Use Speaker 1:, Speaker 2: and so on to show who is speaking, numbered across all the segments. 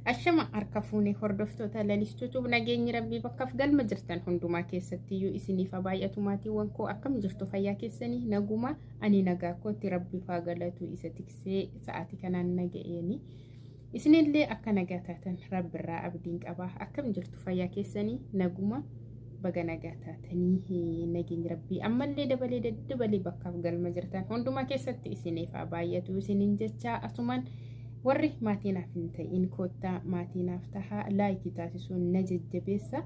Speaker 1: Ashama harka fuunee hordoftoota lalistuutuuf nageenyi rabbii bakkaaf galma jirtan hundumaa keessattiyyuu isiniif baay'atu. Maatiiwwan koo, akkam jirtu? Fayyaa keessanii? Naguma? Ani nagaa kootti, rabbiif haa galatu, isa tiksee sa'aatii kanaan naga'eeni. Isinillee akka nagaa taatan rabbirraa abdiin qaba. Akkam jirtu? Fayyaa keessanii? Naguma? Baga nagaa taatanii. Nageenyi rabbii ammallee dabalee daddabalee bakkaaf galma jirtan hundumaa keessatti isiniif haa baay'atu isiniin jechaa, asumaan warri maatii naaf hin ta'in koottaa maatii naaf tahaa, like taasisuun na jajjabeessa,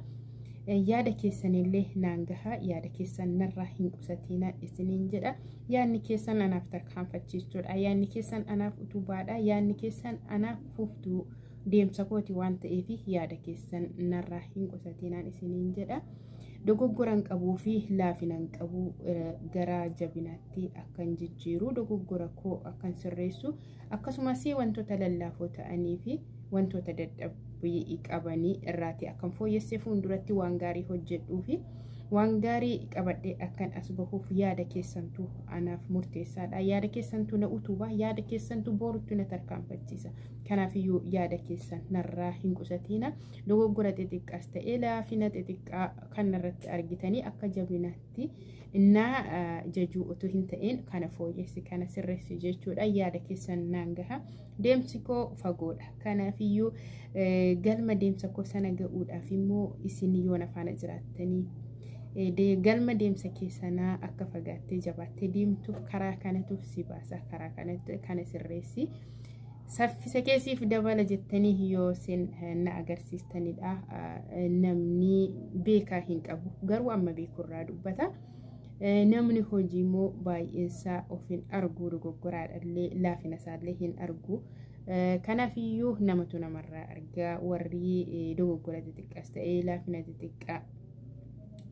Speaker 1: yaada keessanillee naan gahaa, yaada keessan narraa hin qusatina isiniin jedha. Yaadni keessan anaaf tarkaanfachiistuudha, yaadni keessan anaaf utubaadha, yaadni keessan anaaf fuftuu deemsa kooti waan ta'eef yaada keessan narraa hin qusatinaan isiniin jedha. Dogoggoran qabuu fi laafinan qabu gara jabinaatti akkan jijjiiru, dogoggora koo akkan sirreessu, akkasumas wantoota lallaafoo ta'anii fi wantoota dadhabbii qabanii irraati akkan fooyyessee fuulduratti waan gaarii hojjedhuu fi waan gaarii qabadhee akkan as bahuuf yaada keessantu anaaf murteessaadha. Yaada keessantu na utubaa, yaada keessantu borutti na tarkaanfachiisa. Kanaafiyyuu yaada keessan narraa hin qusatina. Dogoggora xixiqqaas ta'ee laafina xixiqqaa kan irratti argitanii akka jabinaatti na jajuu otoo hin ta'in, kana fooyyessi, kana sirreessi jechuudha. Yaada keessan naan gaha. Deemsi koo fagoodha. Kanaafiyyuu galma deemsa koo sana ga'uudhaaf immoo isin yoo na faana jiraattanii galma deemsa keessanaa akka fagaattee jabaattee deemtuuf karaa kanatu si baasa, karaa kanatti kana sirreessi, saffisa keessiif dabala jettanii yoo isin na agarsiistanidha. Namni beekaa hin qabu, garuu amma beekurraa dubbata. Namni hojii immoo baay'eensaa of hin argu, dogoggoraadhallee laafina isaallee hin argu. Kanaafiyyuu namatu namarraa argaa. Warri dogoggora xixiqqaas ta'ee laafina xixiqqaa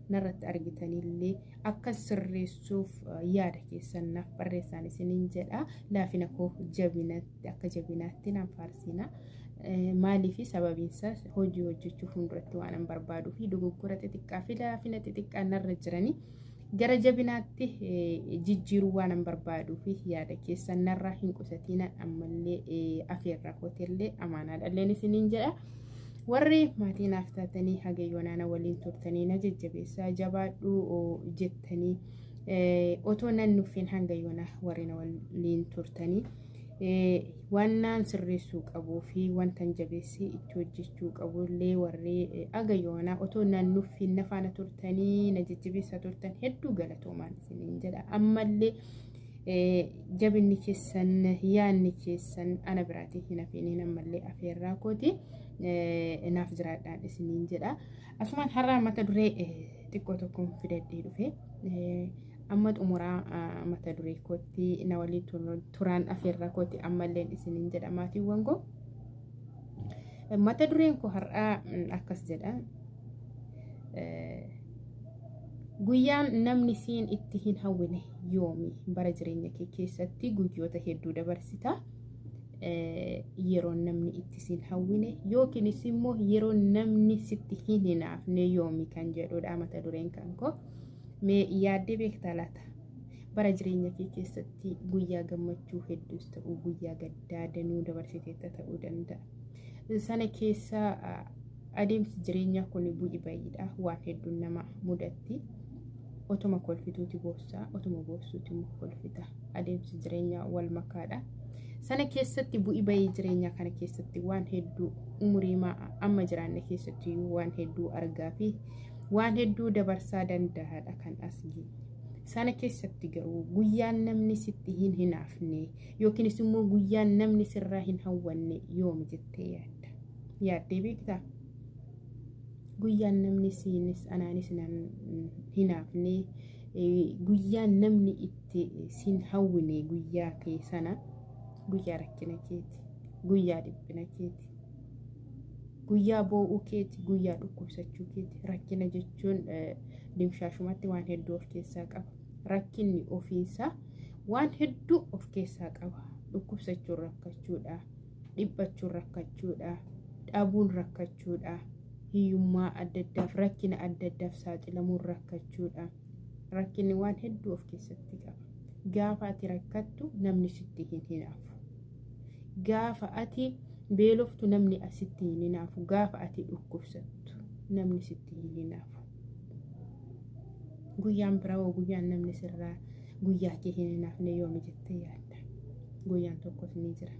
Speaker 1: narratti argitanillee akka sirreessuuf yaada keessan naaf barreessaan isiniin jedha. Laafina koo jabinatti akka jabinaatti naan faarsina. Maaliif? Sababiinsaas hojii hojjechuu fuulduratti waan hin barbaaduu fi dogoggora xixiqqaa fi laafina xixiqqaa narra jiranii gara jabinaatti jijjiiruu waan hin barbaaduu fi yaada keessan narraa hin qusatina. Ammallee afeerraa kootillee amaanaadhalleen isiniin jedha. Warri maatii naaf taatanii haga yoonaana waliin turtanii na jajjabeessaa, jabaadhu jettanii otoo nan nuffin hanga yoonaa warri na waliin turtanii, waan naan sirreessuu qabuu fi wanta jabeessee itti hojjechuu qabullee warri aga yoonaa otoo nan nuffin na faana turtanii na jajjabeessaa turtan hedduu galatoomaan isiniin jedha. Ammallee jabinni keessan, yaadni keessan ana biraatii hin hafiiniin ammallee afeerraa kooti, naaf jiraadhaan isiniin jedha. Asumaan har'aa mata duree xiqqoo tokkoon fidadhee dhufe. Amma xumuraa mata duree kootti na waliin turaan afeerraa kooti ammalleen isiniin jedha, maatiiwwan koo. Mata dureen koo har'aa akkas jedha. Guyyaan namni siin itti hin hawwine yoomi? Bara jireenya kee keessatti guyyoota hedduu dabarsita. Yeroo namni itti siin hawwine yookiinis immoo yeroo namni sitti hin hinaafne yoomi kan jedhudha mata dureen kan koo. Mee yaaddee beektaa laata? Bara jireenya kee keessatti guyyaa gammachuu hedduus ta'uu, guyyaa gaddaa danuu dabarsiteetta ta'uu danda'a. Sana keessa adeemsi jireenyaa kun bu'i baay'eedha. Waan hedduun nama mudatti. Otuma kolfituuti boossaa, otuma boossuuti immoo kolfita. Adeemsi jireenyaa wal makaadha. Sana keessatti bu'i bayii jireenyaa kana keessatti waan hedduu umurii amma jiraanne keessatti waan hedduu argaa fi waan hedduu dabarsaa danda'aadha kan as geenye. Sana keessatti garuu guyyaan namni sitti hin hinaafne yookiinis immoo guyyaan namni sirraa hin hawwanne yoomi jettee yaadda? Yaaddee beektaa? Guyyaan namni siinis anaanis hinaafne, guyyaan namni itti siin hawwine guyyaa kee sana, guyyaa rakkina keeti, guyyaa dhiphina keeti, guyyaa boo'uu keeti, guyyaa dhukkubsachuu keeti. Rakkina jechuun dimshaashumatti waan hedduu of keessaa qaba. Rakkinni ofiisaa waan hedduu of keessaa qaba. Dhukkubsachuun rakkachuudha, dhiphachuun rakkachuudha, dhabuun rakkachuudha, hiyyummaa adda addaaf rakkina adda addaaf saaxilamuun rakkachuudha. Rakkinni waan hedduu of keessatti qaba. Gaafa ati rakkattu namni sitti hin hinaafu. Gaafa ati beeloftu namni asitti hin hinaafu. Gaafa ati dhukkubsattu namni sitti hin hinaafu. Guyyaan biraa hoo guyyaan namni sirraa guyyaa kee hin hinaafne yoomi jettee yaadda? Guyyaan tokkos ni jira.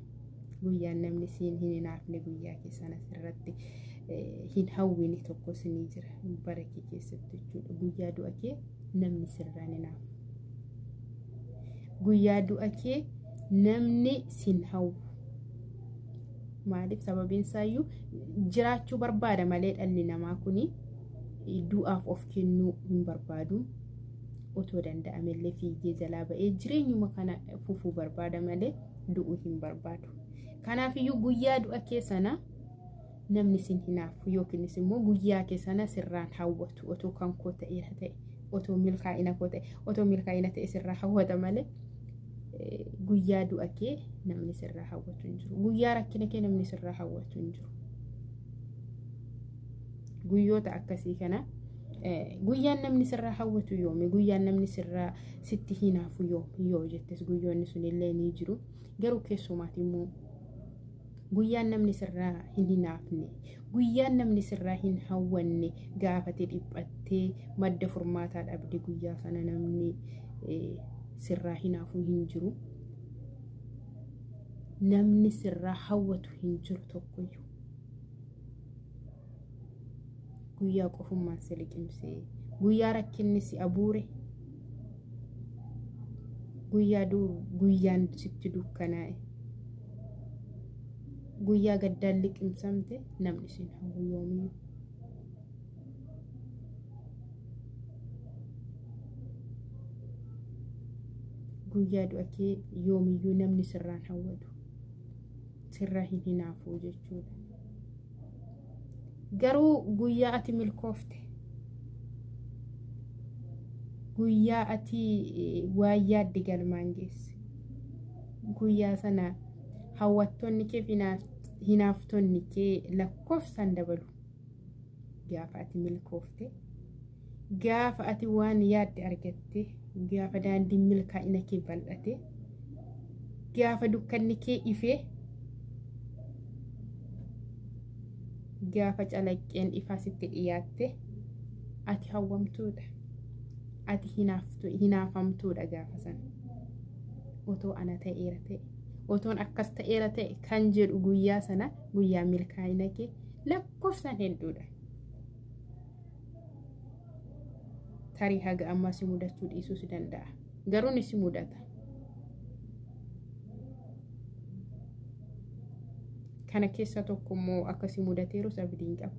Speaker 1: Guyyaan namni siin hin hinaafne, guyyaa kee sana sirratti hin hawwine tokkos ni jira bara kee keessatti jechuudha. Guyyaa du'a kee namni sirraa hin hinaafu. Guyyaa du'a kee namni sin hawwu. Maaliif? Sababiin isaayyuu jiraachuu barbaada malee dhalli namaa kuni du'aaf of kennuu hin barbaadu. Otoo danda'amellee fiigee jalaa ba'ee jireenyuma kana fufuu barbaada malee du'uu hin barbaadu. Kanaafiyyuu guyyaa du'a kee sana namni sin hinaafu yookiinis immoo guyyaa kee sana sirraan hawwatu. Otoo kan koo ta'eera ta'e, otoo milkaa'ina koo ta'e, otoo milkaa'ina ta'e sirraa hawwata malee guyyaa du'a kee namni sirraa hawwatu hin jiru. Guyyaa rakkina kee namni sirraa hawwatu hin jiru. Guyyoota akkasii kana guyyaan namni sirraa hawwatu yoomi? Guyyaan namni sirraa sitti hinaafu yoomi yoo jettes, guyyoonni sunillee ni jiru. Garuu keessumaati immoo guyyaan namni sirraa hin hinaafne, guyyaan namni sirraa hin hawwanne, gaafate dhiphattee madda furmaataa dhabde, guyyaa sana namni sirraa hinaafuu hin jiru. Namni sirraa hawwatu hin jiru tokkoyyuu. Guyyaa qofummaan si liqimsee, guyyaa rakkinni si abuure, guyyaa guyyaan sitti dukkanaa'e, guyyaa gaddaan liqimsamte namni sin hawwu yoomiyyuu. Guyyaa du'a kee yoomiyyuu namni sirraan hawwatu, sirraa hin hinaafuu jechuudha. Garuu guyyaa ati milkoofte, guyyaa ati waan yaadde galmaan geesse, guyyaa sana hawwattoonni kee fi hinaaftonni kee lakkoofsaan dabalu. Gaafa ati milkoofte, gaafa ati waan yaadde argatte, gaafa daandiin milkaa'ina kee bal'ate, gaafa dukkanni kee ifee, gaafa calaqqeen ifaa sitti dhiyaatte, ati hawwamtuudha. Ati hinaafamtuudha gaafa sana. Otoo ana ta'eera ta'e, otoon akkas ta'eera ta'e kan jedhu guyyaa sana, guyyaa milkaa'ina kee lakkoofsaan hedduudha. Tarii haga ammaa si mudachuu dhiisuus danda'a. Garuu ni si mudata. Kana keessa tokko immoo akka si mudateerus abdiin qaba.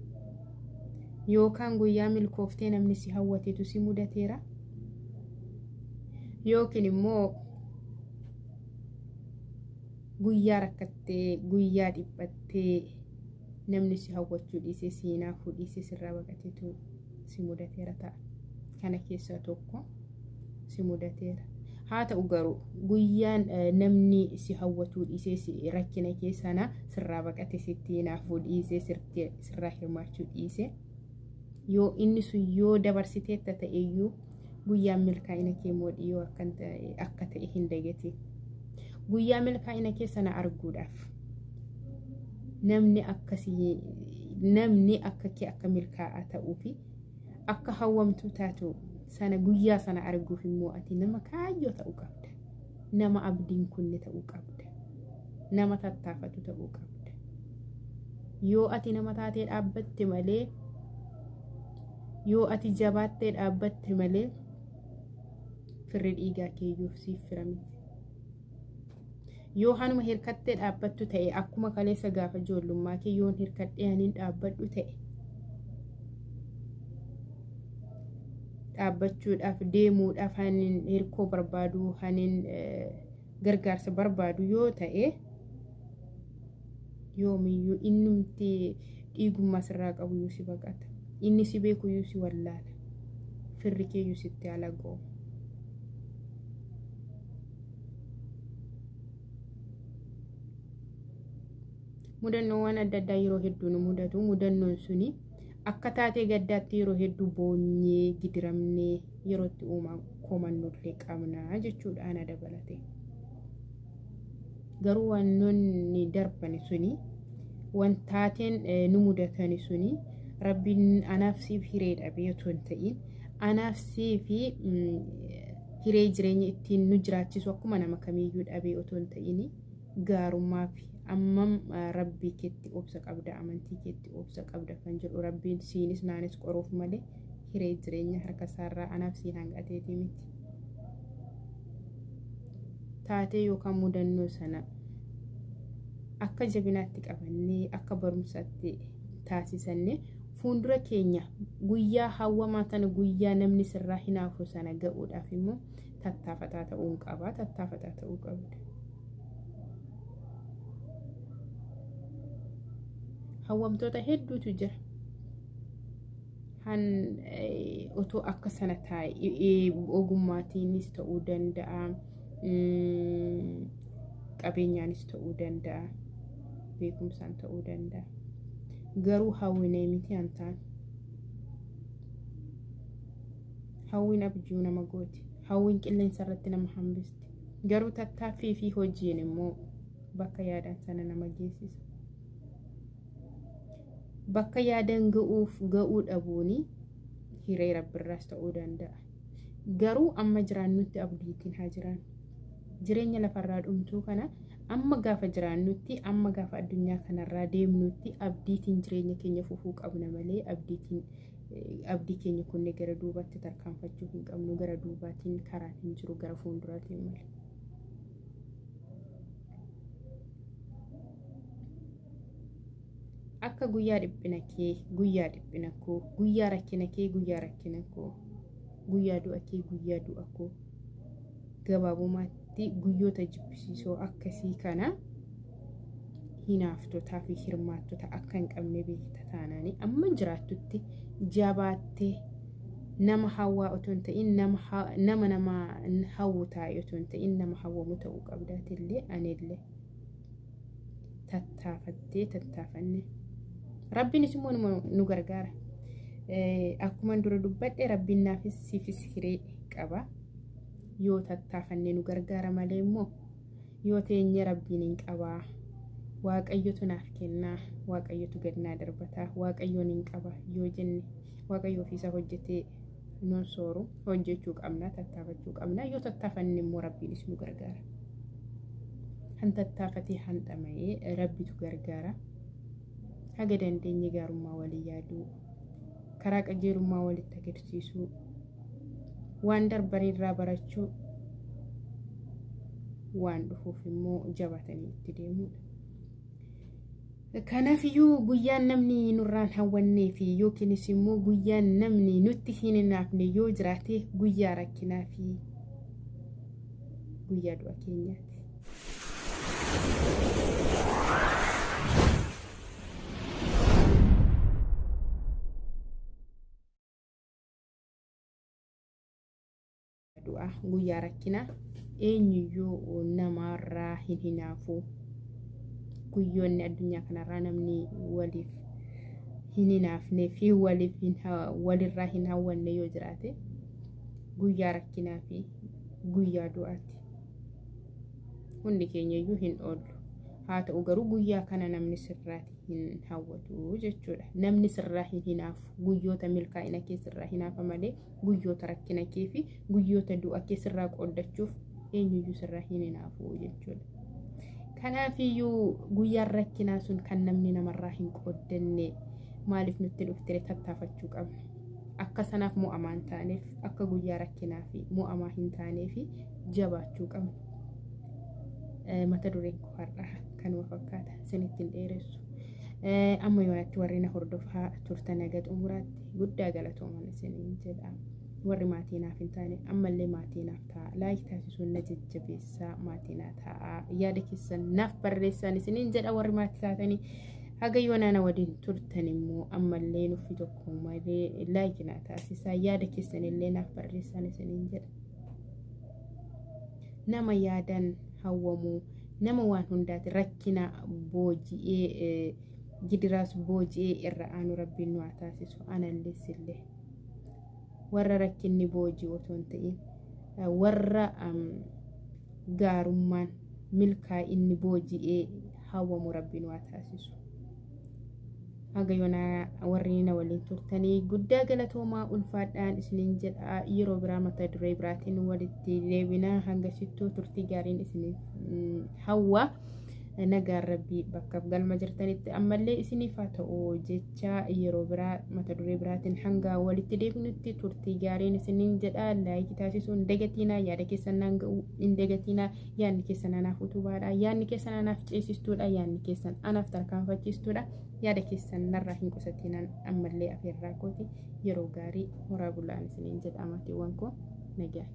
Speaker 1: Yookaan guyyaa milkooftee namni si hawwateetu si mudateera. Yookiin immoo guyyaa rakkattee, guyyaa dhiphattee namni si hawwachuu dhiisee, si hinaafuu dhiisee, sirraa baqateetu si mudateera ta'a. Kana keessaa tokko si mudateera. Haa ta'u garuu guyyaan namni si hawwatuu dhiisee, si rakkina kee sana sirraa baqate, sitti hinaafuu dhiisee, sirraa hirmaachuu dhiisee, yoo inni sun yoo dabarsiteetta ta'eyyuu, guyyaan milkaa'ina kee immoo dhiyoo akka ta'e hin dagatin. Guyyaa milkaa'ina kee sana arguudhaaf namni akkasii, namni akka kee akka milkaa'aa ta'uu fi akka hawwamtuu taatu sana guyyaa sana arguuf immoo ati nama kaayyoo ta'uu qabda. Nama abdiin kunne ta'uu qabda. Nama tattaafatu ta'uu qabda. Yoo ati nama taatee dhaabbatte malee, yoo ati jabaattee dhaabbatte malee, firri dhiigaa keeyyuuf siif fira miti. Yoo hanuma hirkattee dhaabbattu ta'e, akkuma kaleessa gaafa ijoollummaa kee yoon hirkadhee aniin dhaabbadhu ta'e, dhaabbachuudhaaf deemuudhaaf hanin hirkoo barbaadu, hanin gargaarsa barbaadu yoo ta'e, yoomiyyuu innumti dhiigummaa sirraa qabuyyuu si baqata. Inni si beekuyyuu si wallaala. Firri keeyyuu sitti alagoo. Mudannoowwan adda addaa yeroo hedduu nu mudatu. Mudannoon suni akka taatee gaddaatti yeroo hedduu boonyee gidiramnee yeroo itti uumaa komannullee qabna jechuudha, ana dabalate. Garuu wannoonni darban suni Wantaateen nu mudatani suni Rabbiin anaaf siif hiree dhabee otoo hin ta'in anaaf siif hiree jireenya ittiin nu jiraachisu akkuma nama kamiiyyuu dhabee otoo hin ta'in gaarummaa fi ammam Rabbii keetti obsa qabda, amantii keetti obsa qabda kan jedhu Rabbiin siinis naanis qoruuf malee hiree jireenya harka isaarraa anaaf siin hanqateetii miti. Taatee yookaan mudannoo sana akka jabinaatti qabannee akka barumsaatti taasisannee fuuldura keenya guyyaa hawwamaa sana, guyyaa namni sirraa hinaafu sana ga'uudhaaf immoo tattaafataa ta'uu qaba, tattaafataa ta'uu qabda. Hawwamtoota hedduutu jira. Han otoo akka sana taa'e ogummaatiinis ta'uu danda'a, qabeenyaanis ta'uu danda'a, beekumsaan ta'uu danda'a. Garuu hawwinee miti han ta'an. Hawwiin abjuu nama gooti. Hawwiin qilleensa irratti nama hambisti. Garuu tattaaffii fi hojiin immoo bakka yaadan sana nama geessisa. Bakka yaadan ga'uuf ga'uu dhabuuni hiree Rabbirraas ta'uu danda'a. Garuu amma jiraannutti abdiitiin haa jiraannu. Jireenya lafarraa dhumtuu kana amma gaafa jiraannutti, amma gaafa addunyaa kanarraa deemnutti abdiitiin jireenya keenya fufuu qabna malee abdiitiin abdii keenya kunne gara duubaatti tarkaanfachuu hin qabnu. Gara duubaatiin karaan hin jiru, gara fuulduraatiin malee. Akka guyyaa dhiphina kee, guyyaa dhiphina koo, guyyaa rakkina kee, guyyaa rakkina koo, guyyaa du'a kee, guyyaa du'a koo, gabaabumaatti guyyoota jibbisiisoo akkasii kana hinaaftotaa fi hirmaattota akka hin qabne beekta taanaanii amma jiraattutti jabaattee nama hawwaa otoo hin ta'in, nama nama hawwu taa'e otoo hin ta'in, nama hawwamu ta'uu qabdaatillee anillee tattaafattee tattaafanne. Rabbiinis immoo nu gargaara. Akkuma dura dubbadhe, Rabbiin naafis siifis hiree qaba. Yoo tattaafanne nu gargaara malee immoo yoo teenye Rabbiin hin qabaa. Waaqayyotu naaf kennaa, Waaqayyotu gad naa darbataa, Waaqayyoon hin qaba yoo jenne, Waaqayyo ofiisaa hojjetee nuun sooru. Hojjechuu qabna, tattaafachuu qabna. Yoo tattaafanne immoo Rabbiinis nu gargaara. Han tattaafatee han dhama'ee Rabbitu gargaara. Haga dandeenye gaarummaa walii yaaduu, karaa qajeelummaa walitti agarsiisuu, waan darbanirraa barachuu, waan dhufuuf immoo jabaatanii itti deemuudha. Kanaafiyyuu guyyaan namni nurraan hawwannee fi yookiinis immoo guyyaan namni nutti hin hinaafne yoo jiraate, guyyaa rakkinaa fi guyyaa du'a keenyaati. Du'a, guyyaa rakkinaa eenyuyyuu namaarraa hin hinaafu. Guyyoonni addunyaa kanarraa namni waliif hin hinaafnee fi waliif walirraa hin hawwanne yoo jiraate, guyyaa rakkinaa fi guyyaa du'aati. Hundi keenya iyyuu hin oollu. Haa ta'u garuu guyyaa kana namni sirraati hin hawwatu jechuudha. Namni sirraa hin hinaafu. Guyyoota milkaa'ina kee sirraa hinaafa malee guyyoota rakkina kee fi guyyoota du'a kee sirraa qooddachuuf eenyuyyuu sirraa hin hinaafu jechuudha. Kanaafiyyuu guyyaan rakkinaa sun kan namni namarraa hin qooddanne maaliif nutti dhuftire? Tattaafachuu qabna. Akka sanaaf mo'amaa hin taaneef, akka guyyaa rakkinaa fi mo'amaa hin taaneef jabaachuu qabna. Mata dureen koo har'aa kanuma fakkaata, isinitti hin dheeressu. Amma yoonatti warri na hordofaa turtan haga xumuraatti guddaa galatooman isiniin jedha. Warri maatii naaf hin taane ammallee maatii naaf ta'a. Like taasisuun na jajjabeessaa, maatii naa ta'a. Yaada keessan naaf barreessaan isiniin jedha. Warri maatii taatanii haga yoonaa na waliin turtan immoo ammallee nuffi tokko malee like naa taasisaa, yaada keessan illee naaf barreessaan isiniin jedha. Nama yaadan hawwamuu, nama waan hundaati rakkina booji'ee gidiraas booji'ee irra aanu Rabbiin nu haa taasisu. Anallee sillee warra rakkinni booji'u otoo hin ta'in, warra gaarummaan milkaa'inni booji'ee hawwamu Rabbiin nu haa taasisu. Haga yoonaa warri na waliin turtanii guddaa galatoomaa, ulfaadhaan isiniin jedha. Yeroo biraa mata duree biraatiin walitti deebina. Hanga sittuu turtii gaariin isiniif hawwa. Nagaan Rabbii bakkaaf galma jirtanitti ammallee isiniif haa ta'u jecha, yeroo biraa mata duree biraatiin hanga walitti deebinutti turtii gaariin isiniin jedha. Like taasisuu hin dagatiinaa, yaada keessan naan ga'uu hin dagatiinaa. Yaadni keessan anaaf utubaadha, yaadni keessan anaaf ceesistuudha, yaadni keessan anaaf tarkaanfachiistuudha. Yaada keessan narraa hin qusatinaan ammallee afeerraa kooti. Yeroo gaarii, horaa bulaan isiniin jedha, maatiiwwan koo, nagaa.